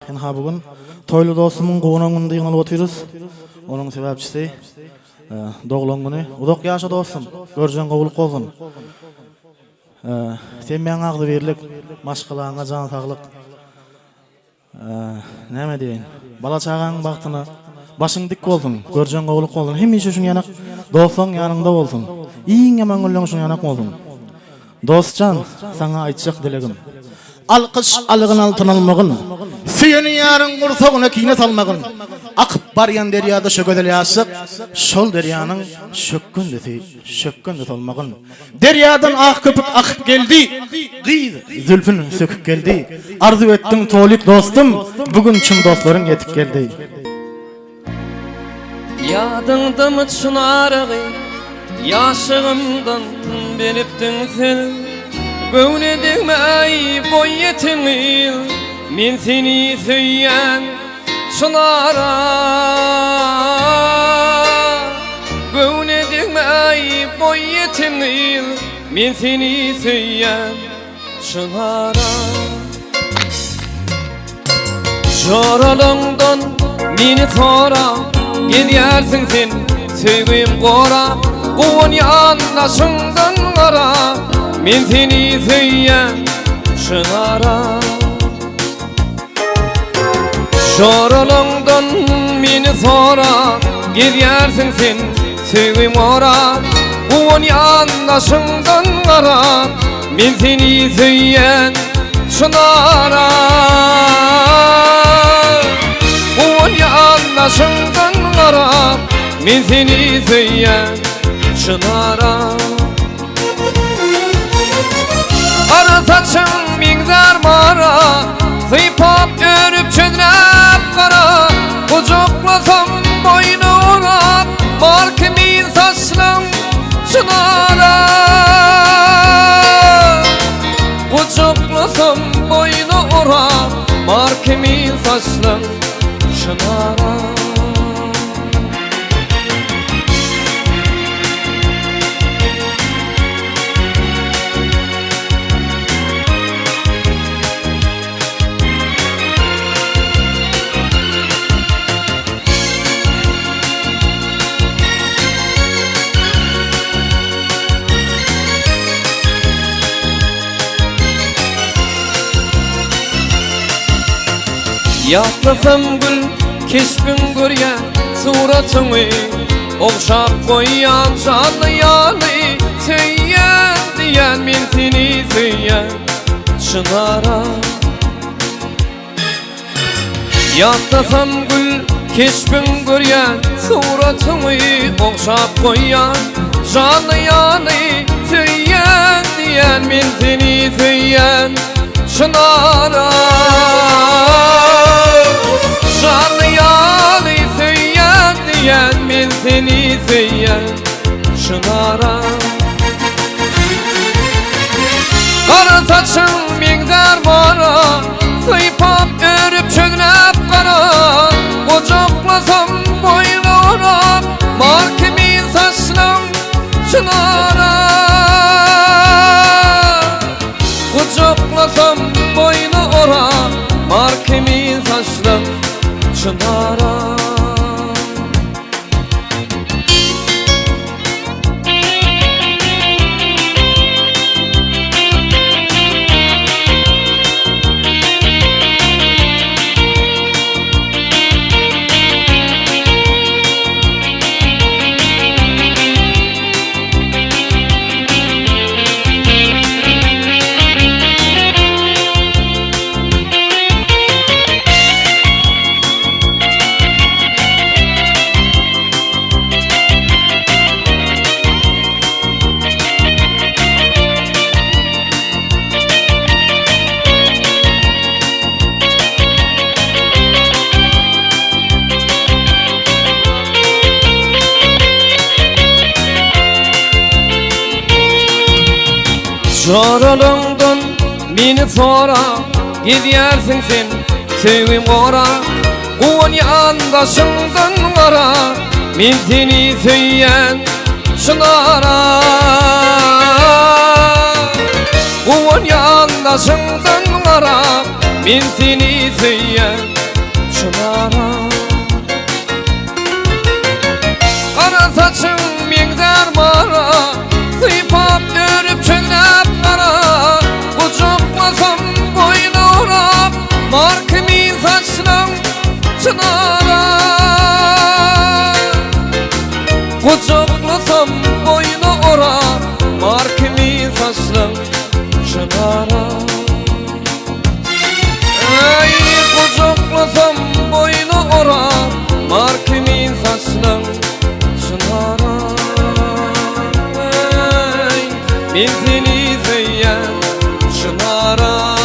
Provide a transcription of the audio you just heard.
Ynha bu gün Toýly dostumyň guwanan gününde ýygnalyp otyrys. Onuň sebäpçisi doglan güni. Uzak ýaşa dostum. Görjeň gowulyk bolsun. Semýaňa agzybirlik, maşgalaňa jan saglyk. Näme diýeýin. Bala-çagaňyň bagtyna başyň dik bolsun, görjeň gowulyk bolsun. Hemişe şuň ýanak dostlaň ýanyňda bolsun. Iň ýaman günleň şuň ýanak bolsun. Dost jan, saňa aýtjak dilegim. Alkyş algyn altyn almagyn. Söýen ýaryň gursagyna kine salmagyn. Akyp barýan derýada şo gözel ýaşlyk, şol derýanyň şökgündisi, şökgündisi bolmagyn. Derýadan ak köpük akyp geldi, Gyz zülpün söküp geldi. Arzuw etdiň Tolik dostum, Bu gün çyn dostlaryň ýetip geldi. Ýadyňdamy çynarygy, Ýaşlygymdan bilipdiň sen. Göwne degmäý boý ýeten gyz, Men seni söýýän çynara. Göwne degmäý boý ýeten gyz, Men seni söýýän çynara. Joralaňdan meni sora, Gezýärsiň sen söýgim gora, Guwanýan daşyňdan gara, Men seni söýýän çynara. Joralaňdan meni sora, Gezýärsiň sen söýgim ora, Guwanýan daşyňdan gara, Men seni söýýän çynara. Guwanýan daşyňdan gara, Men seni söýýän çynara. Gara saçyň meňzär mara, Sypap örüp çözläp gara, Gujaklasam boýny orap, Mar kimin saçlaň çynara. Gujaklasam boýny orap, Mar kimin saçlaň çynara. Ýatlasam gül keşbiň görýän suratyňy Ogşap goýýan janly ýaly Söýýän diýýän men seni söýýän Çynara Ýatlasam gül keşbiň görýän suratyňy Ogşap goýýan janly ýaly Söýýän diýýän men seni söýýän Çynara Janly ýaly söýýän diýýän men seni söýýän Çynara Gara saçyň meňzär mara Sypap örüp çözläp gara Gujaklasam boýny orap Mar kimin saçlaň çynara Gujaklasam boýny orap Mar kimin saçlaň çynara Joralaňdan meni sora, gezýärsiň sen söýgim gora. Guwanýan daşyňdan gara, men seni söýýän çynara. Guwanýan daşyňdan gara, men seni söýýän. Çynara. Gara saçyň meňzär mara, Sypap dörüp çöňräp gara, Gujaklasam boýuna orap, Mar kimin saçlaň çynara. Gujaklasam boýuna orap, Mar kimin saçlaň çynara. Eý, gujaklasam boýuna orap, Mar kimin saçlaň çynara. Eý, men seni söýýän çynara.